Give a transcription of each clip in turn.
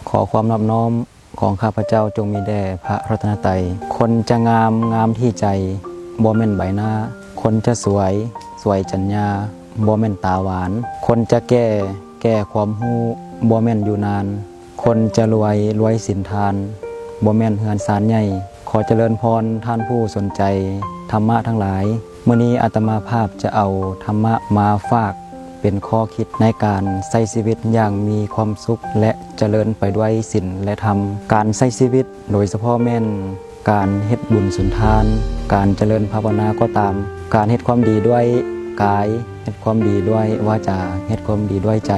ຂໍຄວາມນອບນ້ອມຂອງຂ້າພະເຈົ້າຈົ່ງມີແດ່ພະລັດຕະນະໄຕ. ຄົນຈະງາມ, ງາມທີ່ໃຈ, ບໍ່ແມ່ນໃບໜ້າ. ຄົນຈະສວຍ, ສວຍຈັນຍາ, ບໍ່ແມ່ນຕາຫວານ. ຄົນຈະແກ່, ແກ່ຄວາມຮູ້, ບໍ່ແມ່ນຢູ່ນານ. ຄົນຈະລວຍ, ລວຍສິນທານ, ບໍ່ແມ່ນເຮືອນຊານໃຫຍ່. ຂໍຈະເລີນພອນທ່ານຜູ້ສົນໃຈທຳມະທັງຫຼາຍ. ມື້ນີ້ອາດຕະມາພາບຈະເອົາທຳມະມາຝາກເປັນຂໍ້ຄິດໃນການໃຊ້ຊີວິດຢ່າງມີຄວາມສຸກ ແລະ ຈະເລີນໄປດ້ວຍສິນ ແລະ ທຳ. ການໃຊ້ຊີວິດ, ໂດຍສະເພາະແມ່ນການເຮັດບຸນສຸນທານ, ການຈະເລີນພາວະນາກໍຕາມ, ການເຮັດຄວາມດີດ້ວຍກາຍ, ເຮັດຄວາມດີດ້ວຍວາຈາ, ເຮັດຄວາມດີດ້ວຍໃຈ.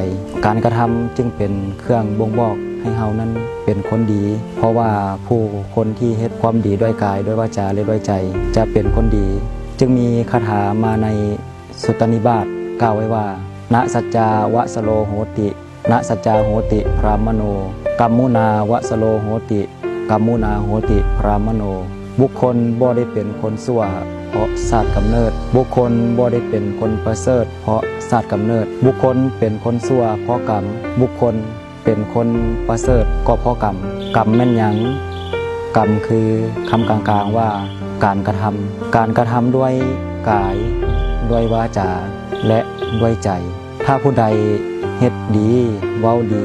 ການກະທຳຈຶ່ງເປັນເຄື່ອງບົ່ງບອກໃຫ້ເຮົານັ້ນເປັນຄົນດີ, ເພາະວ່າຜູ້ຄົນທີ່ເຮັດຄວາມດີດ້ວຍກາຍ, ດ້ວຍວາຈາ ແລະ ດ້ວຍໃຈ ຈະເປັນຄົນດີ. ຈຶ່ງມີຄາຖາມາໃນສຸດຕະນິບາດ ກ່າວໄວ້ວ່າ ນະສັດຈາວະສະໂລໂຫຕິ ນະສັດຈາໂຫຕິ ບຣາມະໂນ ກັມມຸນາວະສະໂລໂຫຕິ ກັມມຸນາໂຫຕິ ບຣາມະໂນ. ບຸກຄົນບໍ່ໄດ້ເປັນຄົນຊົ່ວເພາະຊາດກຳເນີດ, ບຸກຄົນບໍ່ໄດ້ເປັນຄົນປະເສີດເພາະຊາດກຳເນີດ, ບຸກຄົນເປັນຄົນຊົ່ວເພາະກຳ, ບຸກຄົນເປັນຄົນປະເສີດກໍເພາະກຳ. ກຳແມ່ນຫຍັງ? ກຳຄືຄຳກາງໆວ່າ ການກະທຳ, ການກະທຳດ້ວຍກາຍ, ດ້ວຍວາຈາ ແລະ ດ້ວຍໃຈ. ຖ້າຜູ້ໃດເຮັດດີ, ເວົ້າດີ,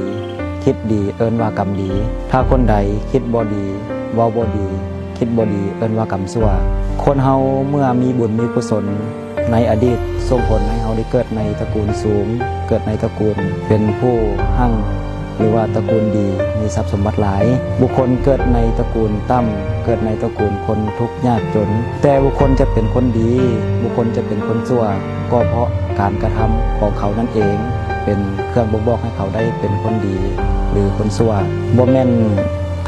ຄິດດີ ເອີ້ນວ່າກຳດີ. ຖ້າຄົນໃດຄິດບໍ່ດີ, ເວົ້າບໍ່ດີ, ຄິດບໍ່ດີ ເອີ້ນວ່າກຳຊົ່ວ. ຄົນເຮົາເມື່ອມີບຸນມີກຸສົນໃນອະດີດ ສົ່ງຜົນໃຫ້ເຮົາໄດ້ເກີດໃນຕະກູນສູງ, ເກີດໃນຕະກູນເປັນຜູ້ຮັ່ງ ຫຼືວ່າຕະກູນດີ ມີຊັບສົມບັດຫຼາຍ. ບຸກຄົນເກີດໃນຕະກູນຕ່ຳ, ເກີດໃນຕະກູນຄົນທຸກຍາກຈົນ, ແຕ່ບຸກຄົນຈະເປັນຄົນດີ, ບຸກຄົນຈະເປັນຄົນຊົ່ວ ກໍເພາະການກະທຳຂອງເຂົານັ້ນເອງ ເປັນເຄື່ອງບົ່ງບອກໃຫ້ເຂົາໄດ້ເປັນຄົນດີ ຫຼື ຄົນຊົ່ວ. ບໍ່ແມ່ນ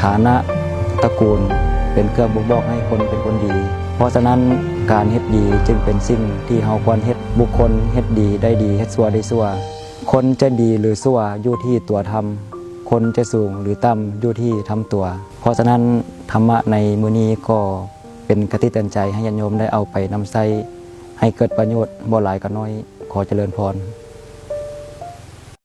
ຖານະຕະກູນເປັນເຄື່ອງບົ່ງບອກໃຫ້ຄົນເປັນຄົນດີ. ເພາະສະນັ້ນ ການເຮັດດີຈຶ່ງເປັນສິ່ງທີ່ເຮົາຄວນເຮັດ. ບຸກຄົນເຮັດດີໄດ້ດີ, ເຮັດຊົ່ວໄດ້ຊົ່ວ. ຄົນຈະດີ ຫຼື ຊົ່ວ ຢູ່ທີ່ຕົວທຳ, ຄົນຈະສູງ ຫຼື ຕ່ຳ ຢູ່ທີ່ທຳຕົວ. ເພາະສະນັ້ນ ທຳມະໃນມື້ນີ້ກໍເປັນຄະຕິເຕືອນໃຈໃຫ້ຍາດໂຍມໄດ້ເອົາໄປນຳໃຊ້ໃຫ້ເກີດປະໂຫຍດ ບໍ່ຫຼາຍກໍໜ້ອຍ. ຂໍຈະເລີນພອນ.